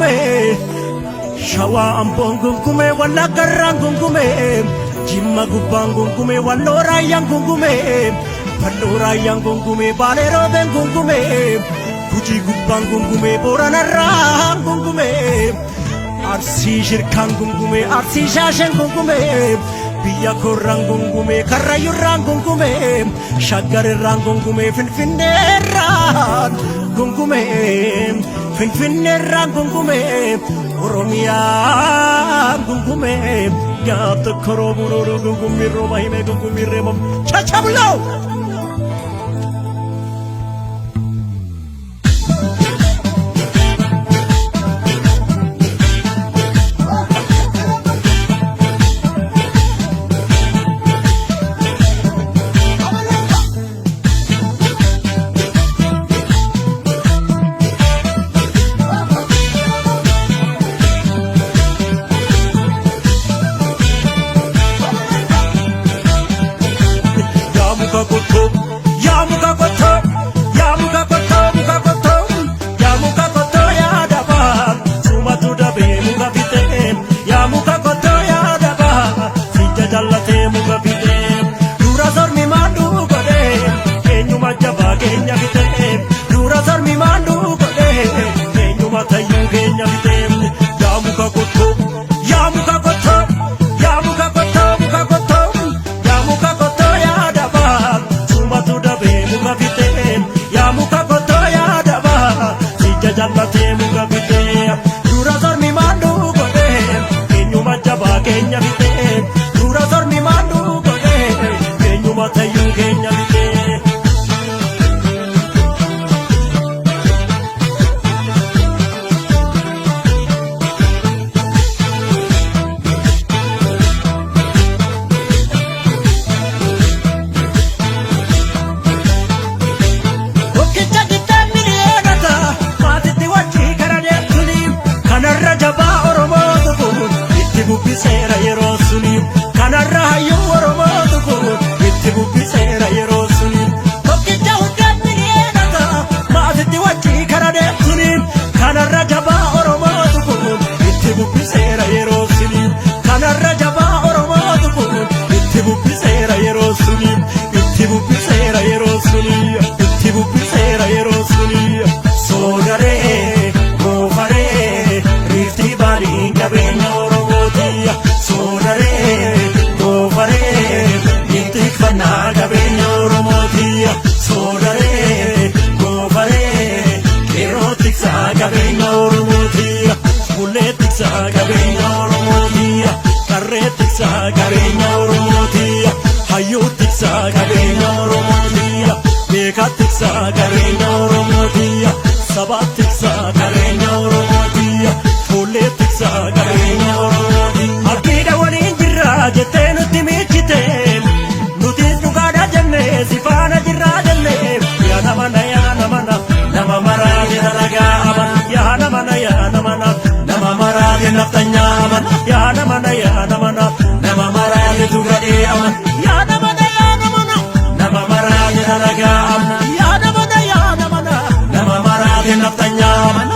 gungume, Shawaa Amboon gungume, Wallaggarraan gungume, Jimma gubbaan gungume, Walloo raayyaan gungume, Balloo raayyaan gungume, Baalee roobeen gungume, Gujii gubbaan gungume, Booranarraan gungume, Arsii shirkaan gungume, Arsii shaasheen gungume, biyya koorraan gungume, Karrayyurraan gungume, Shaggarirraan gungume, Finfinneerraan gungume, Finfinneerraan gungume, Oromiyaan gungume, gaaf tokko roobuun ooluu gungummiin rooba himee gungummiin reebam chachabuloo! Yaa muka qottoo, yaa muka qottoo, yaa muka qottoo, muka qottoo, yaa muka qottoo yaa dabaa, sumatu dabee muka fixee, yaa muka qottoo yaa dabaa, sija jallatee muka fixee, dura sormi maanduu godhee, eenyuma jabaa keenya fixee, dura sormi maanduu godhee, eenyuma tayyuu keenya fixee, yaa muka qottoo, yaa muka qottoo, yaa muka qottoo, muka qottoo, yaa muka qottoo yaa dabaa, sumatu dabee muka fixee, yaa muka qottoo yaa dabaa, sija jallatee muka fixee, dura sormi maanduu godhee, eenyuma jabaa keenya fixee, dura sormi maanduu godhee, eenyuma tayyuu keenya fixee. Tokkicha qixxee miliyoonata maatitti wajjii kara deemtuni kanarra jabaa Oromootu kun itti bubbiseera yeroo suni kanarra hayyuu Oromootu kun itti bubbiseera yeroo suni tokkicha hundeen miliyoonata maatitti wajjii kara deemtuni kanarra jabaa Oromootu kun itti bubbiseera yeroo suni kanarra jabaa Oromootu kun itti bubbiseera yeroo suni itti bubbiseera yeroo suni itti bubbiseera yeroo suni soodaree goofaree riiftii baaliin qabeenya Oromooti soodaree goofaree ittikfannaa qabeenya Oromooti soodaree goofaree qeerroo tiksaa qabeenya Oromooti bullee tiksaa qabeenya Oromooti qarree tiksaa qabeenya Oromooti hayyuu tiksaa qabeenya Oromooti beekaa tiksaa qabeenya Oromooti sabaa tiksaa qabeenya Oromooti fuullee tiksaa qabeenya Oromooti. Abdiidha waliin jirra jettee nutti miichite nutis dhugaadha jenne si faana jirraa jenne yaa nama na yaa nama na nama maraate dalagaa aman yaa nama na yaa nama na nama maraate naftanyaa aman yaa nama na yaa nama na nama maraate tugadhee aman yaa nama na yaa nama na nama maraate dalagaa aman yaa nama na yaa nama na nama maraate naftanyaa aman.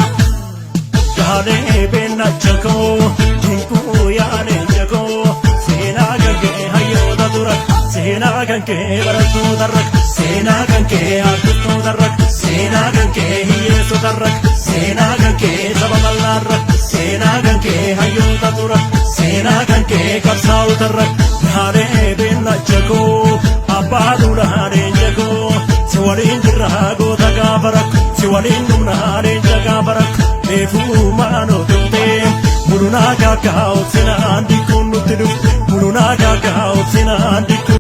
Yaalee beena jakoo jinkuu yaalee jakoo seenaa kan kee hayyoota dura seenaa kan kee barattoota rak seenaa kan kee artistoota rak seenaa kan kee hiyyeessota rak seenaa kan kee saba bal'aa rak seenaa kan kee hayyoota dura seenaa kan kee qabsaa'ota rak yaalee beena jakoo abbaa duulaalee jakoo si waliin jirra goota gaafa rak si waliin dhumnaalee gaafa rak. Eefumaanoo tuttee mulunaa kaakaa'u sina